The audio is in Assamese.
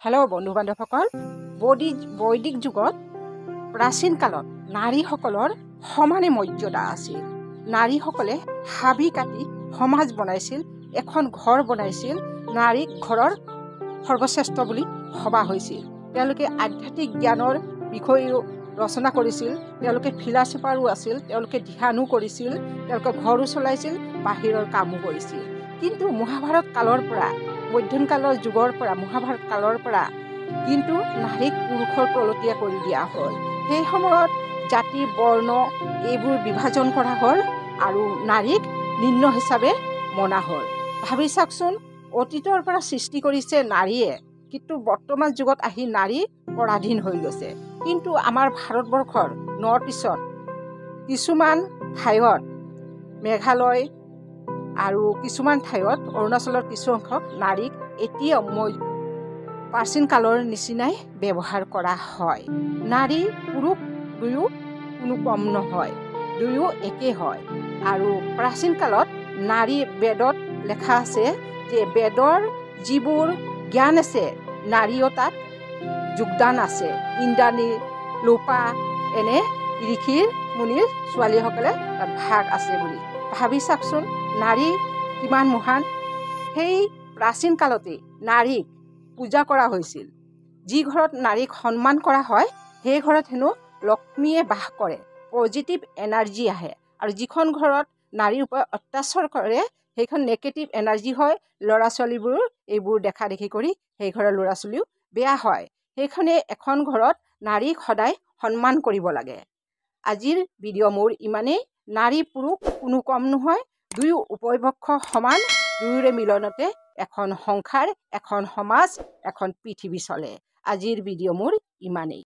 হেল্ল' বন্ধু বান্ধৱসকল, বৈদিক যুগত প্ৰাচীন কালত নাৰীসকলৰ সমানে মৰ্যাদা আছিল। নাৰীসকলে হাবি কাটি সমাজ বনাইছিল, এখন ঘৰ বনাইছিল। নাৰীক ঘৰৰ সৰ্বশ্ৰেষ্ঠ বুলি ভবা হৈছিল। তেওঁলোকে আধ্যাত্মিক জ্ঞানৰ বিষয়েও ৰচনা কৰিছিল। তেওঁলোকে ফিলাচফাৰো আছিল, তেওঁলোকে ধ্যানো কৰিছিল, তেওঁলোকে ঘৰো চলাইছিল, বাহিৰৰ কামো কৰিছিল। কিন্তু মহাভাৰত কালৰ পৰা, মধ্যকালৰ যুগৰ পৰা, মহাভাৰত কালৰ পৰা কিন্তু নাৰীক পুৰুষৰ তলতীয়া কৰি দিয়া হ'ল। সেই সময়ত জাতি বৰ্ণ এইবোৰ বিভাজন কৰা হ'ল আৰু নাৰীক নিম্ন হিচাপে মনা হ'ল। ভাবি চাওকচোন, অতীতৰ পৰা সৃষ্টি কৰিছে নাৰীয়ে, কিন্তু বৰ্তমান যুগত আহি নাৰী পৰাধীন হৈ গৈছে। কিন্তু আমাৰ ভাৰতবৰ্ষৰ নৰ্থ ইষ্টত কিছুমান ঠাইত, মেঘালয় আৰু কিছুমান ঠাইত, অৰুণাচলৰ কিছু অংশত নাৰীক এতিয়াও মই প্ৰাচীন কালৰ নিচিনাই ব্যৱহাৰ কৰা হয়। নাৰী পুৰুষ দুয়ো কোনো কম নহয়, দুয়ো একেই হয়। আৰু প্ৰাচীন কালত নাৰী বেদত লেখা আছে যে বেদৰ যিবোৰ জ্ঞান আছে নাৰীও তাত যোগদান আছে। ইন্দ্ৰাণী, লোপা এনে ঋষিৰ মুনিৰ ছোৱালীসকলে তাত ভাগ আছে বুলি। ভাবি চাওকচোন, নাৰী কিমান মহান। সেই প্ৰাচীন কালতেই নাৰীক পূজা কৰা হৈছিল। যি ঘৰত নাৰীক সন্মান কৰা হয় সেই ঘৰত হেনো লক্ষ্মীয়ে বাস কৰে, পজিটিভ এনাৰ্জি আহে। আৰু যিখন ঘৰত নাৰীৰ ওপৰত অত্যাচাৰ কৰে সেইখন নেগেটিভ এনাৰ্জি হয়। ল'ৰা ছোৱালীবোৰ এইবোৰ দেখা দেখি কৰি সেই ঘৰৰ ল'ৰা ছোৱালীও বেয়া হয়। সেইখনে এখন ঘৰত নাৰীক সদায় সন্মান কৰিব লাগে। আজিৰ ভিডিঅ' মোৰ ইমানেই। নাৰী পুৰুষ কোনো কম নহয়, দুয়ো উভয়পক্ষ সমান। দুয়োৰে মিলনতে এখন সংসাৰ, এখন সমাজ, এখন পৃথিৱী চলে। আজিৰ ভিডিঅ' মোৰ ইমানেই।